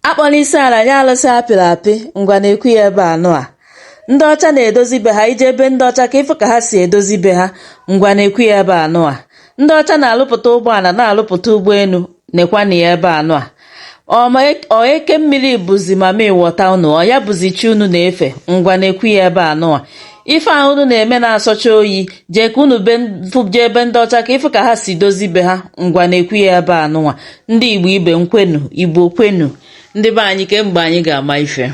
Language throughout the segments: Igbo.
Akpọna isi ala nye alụsị apịrị apị, ngwa na-ekwu ya ebe anụ a. Ndị ọcha na-edozi be ha, ije ebe ndị ọcha ka ịfụ ka ha si edozi be ha, ngwa na-ekwu ya ebe anụ a. Ndị ọcha na-alụpụta ụgbọala, na-alụpụta ụgbọelu, nekwana ya ebe anụ a. Ọ eke mmiri bụzi mami wọta unu, ọ ya bụzi chi unu na-efe, ngwa na-ekwu ya ebe anụ a. Ife ahụ unu na-eme na-asọcha oyi, jee ka unu jee ebe ndị ọcha ka ịfụ ka ha si dozi be ha, ngwa na-ekwu ya ebe anụnwa. Ndị Igbo ibe m kwenu, Igbo kwenu, ndị be anyị, kemgbe anyị ga-ama ife.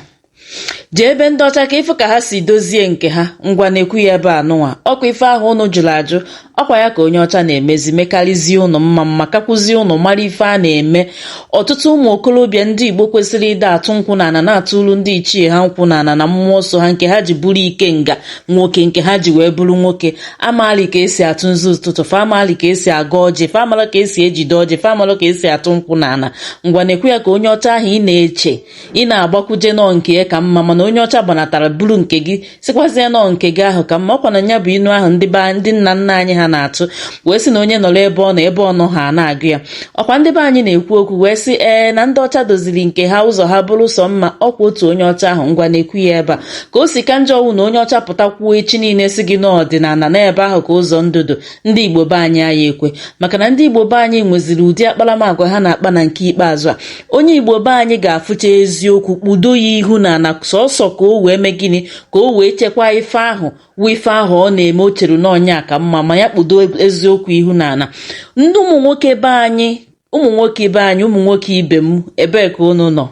Jee ebe ndị ọcha ka ịfụ ka ha si dozie nke ha, ngwa na-ekwu ya ebe anụnwa. Ọkwa ife ahụ unu jụrụ ajụ, ọkwa ya ka onye ọcha na-emezi, mekarịzie unu mma mma, kakwụzie unu mara ife a na-eme. Ọtụtụ ụmụ okorobịa ndị Igbo kwesịrị ịda atụ nkwụ n'ala, na-atụrụ ndị ichie ha nkwụ n'ala na mmụọ nsọ ha nke ha ji bụrụ ikenga nwoke, nke ha ji wee bụrụ nwoke, amaali ka esi atụ nzu ụtụtụ fa, amaali ka esi aga ọjị fa, amala ka esi ejide ọjị fa, amala ka esi atụ nkwụ n'ala. Ngwa na-ekwu ya ka onye ọcha ahụ ị na-eche ị na-agbakwuje nọọ nke ya ka mma, mana onye ọcha gbanatara buru nke gị, sịkwazie nọọ nke gị ahụ ka mma. Ọkwa na ya bụ inu ahụ ndị be ndị nna nna anyị ha na-atụ wee sị na onye nọrọ ebe ọ nọ, ebe ọ nọ ha na-agụ ya. Ọkwa ndị be anyị na-ekwu okwu wee sị ee na ndị ọcha doziri nke ha, ụzọ ha bụrụ sọ mma. Ọkwa otu onye ọcha ahụ, ngwa na-ekwu ya ebe a ka o si ka njọ ọwụ na onye ọcha pụta kwuo echi niile sị gị n'ọdịnala n'ebe ahụ ka ụzọ ndụdụ. Ndị Igbo be anyị aya ekwe, maka na ndị Igbo be anyị nweziri ụdị akparamagwa ha na-akpa na nke ikpeazụ a. Onye Igbo be anyị ga-afụcha eziokwu, kpudo ya ihu na ana sọsọ ka o wee mee gịnị? Ka o wee chekwaa ife ahụ wụ ife ahụ ọ na-eme, o chere na ọnya ka mma, ma ya kpudo eziokwu ihu na ana. Ndị ụmụ nwoke be anyị, ụmụ nwoke be anyị, ụmụ nwoke ibe m, ebee ka unu nọ?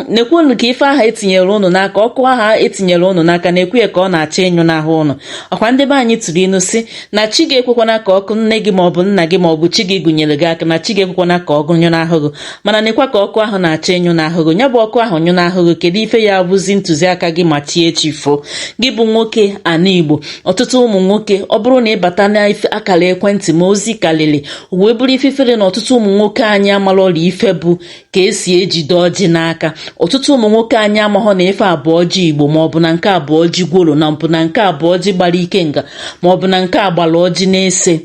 Nekwunu ka ife ahụ etinyere unu n'aka, ọkụ ahụ etinyere unu n'aka, na-ekwu ya ka ọ na-achọ ịnyụ n'ahụ unu. Ọkwa ndị be anyị tụrụ inu si na chi ga-ekwekwana ka ọkụ nne gị maọbụ nna gị maọbụ chi gị gụnyere gị aka, na chi ga-ekwekwana ka ọkụ nyụ n'ahụ gị. Mana nekwa ka ọkụ ahụ na-achọ ịnyụ n'ahụ gị. Ya bụ ọkụ ahụ nyụ n'ahụ gị, kedu ife ya bụzi ntụziaka gị ma chi echi fo gị bụ nwoke ana Igbo? Ọtụtụ ụmụ nwoke, ọ bụrụ na ịbata na akara ekwentị ma ozi karịrị wee bụrụ ifefere na ọtụtụ ụmụ nwoke anyị amara ọrịa ife bụ ka esi ejide ọjị n'aka. Ọtụtụ ụmụ nwoke anyị amaghọ na ife abụọ ọjị Igbo, maọbụ na nke abụọ ọjị gworo, na mbụ na nke abụọ ọjị gbara ikenga, maọbụ na nke agbara ọjị na-ese.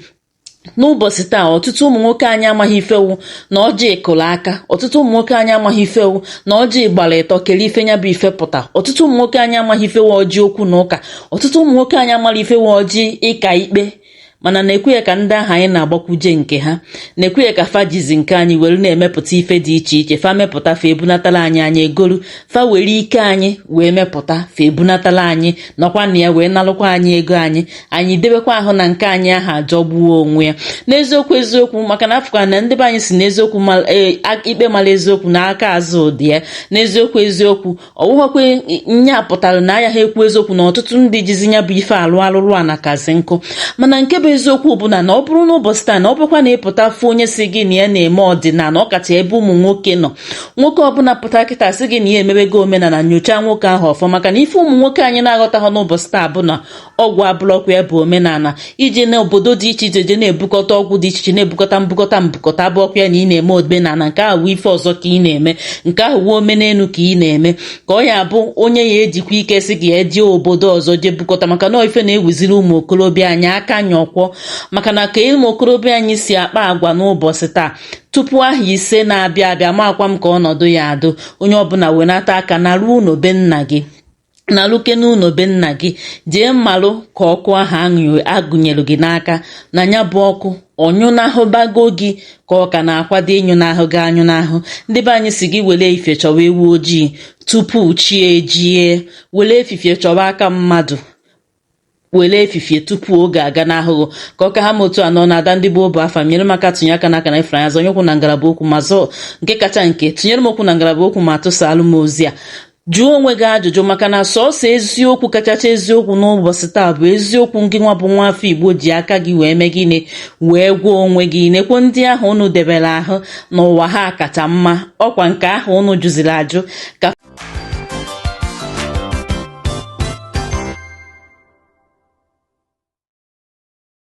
N'ụbọchị taa, ọtụtụ ụmụ nwoke anyị amaghị ifewu na ọjị kụrụ aka. Ọtụtụ ụmụ nwoke anyị amaghị ifewu na ọjị gbara ịtọ, kere ife nya bụ ife pụta. Ọtụtụ ụmụ nwoke anyị amaghị ifewu ọjị okwu na ụka. Ọtụtụ ụmụ nwoke anyị amara ifewu ọjị ịka ikpe. Mana na-ekwu ya ka ndị ahụ anyị na-agbakwuje nke ha, na-ekwu ya ka fa jizi nke anyị were na-emepụta ife dị iche iche. Fa mepụta, fa ebunatala anyị, anyị egolu. Fa were ike anyị wee mepụta, fa ebunatala anyị, nọkwa na ya wee nalụkwa anyị ego anyị. Anyị debekwa ahụ na nke anyị ahụ ajọgbuo onwe ya. N'eziokwu eziokwu, maka na afụkwa na ndị be anyị si n'eziokwu ikpe mara eziokwu na aka azụ dị ya. N'eziokwu eziokwu, ọwụghọkwa nya pụtara na aya ha ekwu eziokwu na ọtụtụ ndị jizi ya bụ ife alụ alụrụ a na kazi nkụ. Mana nke bụ eziokwu bụ na ọ bụrụ n'ụbọchị taa na ọ bụrụkwa na ịpụta fụ onye si gị na ya na-eme ọdịnala, ọkacha ebe ụmụ nwoke nọ, nwoke ọbụla pụta kịta sị gị na ya emebego omenala, nyochaa nwoke ahụ ọfọ, maka na ife ụmụ nwoke anyị na-aghọtaghọ n'ụbọchị taa bụ na ọgwụ abụrọkwa ya bụ omenala. Ije n'obodo dị iche iche je na-ebukọta ọgwụ dị iche iche, na-ebukọta mbukọta mbukọta, abụọkwa ya na ị na-eme omenala. Nke ahụ ife ọzọ ka ị na-eme, nke ahụ wuo omenelu ka ị na-eme, ka ọ ya bụ onye ya ejikwa ike sị gị eje obodo ọzọ jee bukọta, maka na ife na-ewuziri ụmụ okorobịa anyị aka nyọkwọ, maka na ka ụmụ okorobịa anyị si akpa agwa n'ụbọchị taa, tupu aha 5 na-abịa abịa, makwa m ka ọnọdụ ya adụ. Onye ọbụla wenata aka na ruo ụlọ be nna gị, na luke n'ụlọ be nna gị, jee mmalụ ka ọkụ ahụ agụnyere gị n'aka na ya bụ ọkụ ọnyụnahụbago gị, ka ọ ka na-akwado ịnyụnahụ gị anyụnahụ. Ndị be anyị si gị were ife chọwa ewu ojii tupu chi ejie, were efifie chọwa aka mmadụ, were efifie tupu oge aga n'ahụhụ ka ọ ka ha ma otu anọ na ada. Ndị gboo bụ afa nyere m aka tụnye aka n'aka na ifere anya, zọnye ụkwụ na ngalaba okwu, ma zọọ nke kacha nke tụnyere m okwu na ngalaba okwu, ma tụsaalụ m ozi a. Jụọ onwe gị ajụjụ, maka na sọọsọ eziokwu kachacha eziokwu n'ụbọchị taa bụ eziokwu ngị nwa bụ nwa afọ Igbo ji aka gị wee mee gịnị? Wee gwa onwe gị nekwo ndị ahụ unu debere ahụ n'ụwa ha kacha mma. Ọkwa nke ahụ unu jụziri ajụ ka